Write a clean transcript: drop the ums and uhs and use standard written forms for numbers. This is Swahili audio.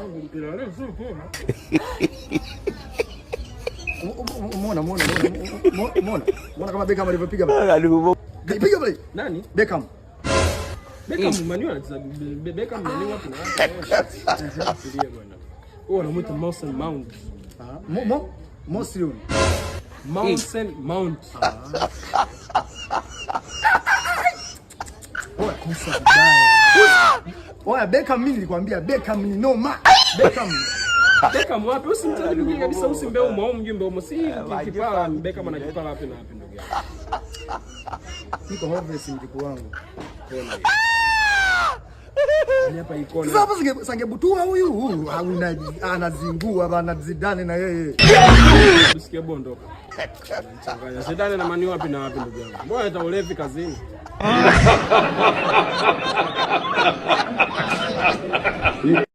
Mpira leo sio poa. Umeona, umeona, umeona. Umeona kama Beckham alivyopiga. Piga pale. Nani? Beckham. Beckham Man U anacheza Beckham Man U wapi na wapi? Fikiria bwana. Huyo anamuita Mason Mount. Ah, Mo Mo Mosley. Mason Mount. Oya, kosa vibaya. Oya, Beckham mimi nilikwambia Beckham ni noma. Beckham. Beckham wapi? Usimtaje mwingine kabisa, usimbeumo au mjumbe umo. Si kipara Beckham ana kipara wapi na wapi ndugu yangu. Niko obvious mjukuu wangu. Kona hiyo. Yaani hapa ikona. Sasa hapa sangebutua huyu, huyu anazingua bana Zidane na yeye. Usikie bondo. Changanya Zidane na Man U wapi na wapi ndugu yangu. Mbona hata ulevi kazini?